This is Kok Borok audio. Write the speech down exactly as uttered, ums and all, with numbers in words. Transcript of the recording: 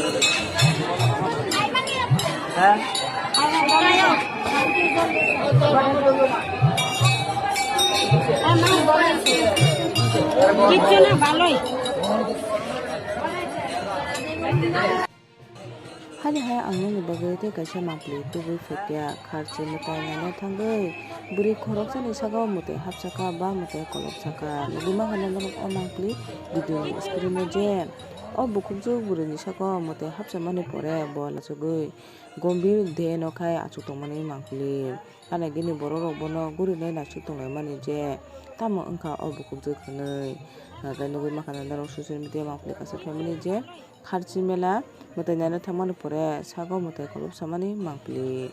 Hani hai ang nini bagwi tei kaisa mangpili tubui phaikha, kharchi mwtai naina thangwi bwrwi khoroksani saka o mwtai hapsakha ba mwtai kolopsakha. Nugwi mankha norok o mangpili video ni screen o je o bukhukjwk bwrwi ni saka o mwtai hapsamani pore bo lachugwi gombhir dhyan o khai achuk tongmani mangpili. Hana gini borok rok bono gurinai naisuk tonglaimani je tamo wngkha o bukhukjwk hinwi. Hwnkhe nugwi mankha norok social media mangpili kaisa phaimani je kharchi mela mwtai naina thangmani pore saka o mwtai kolopsamani mangpili.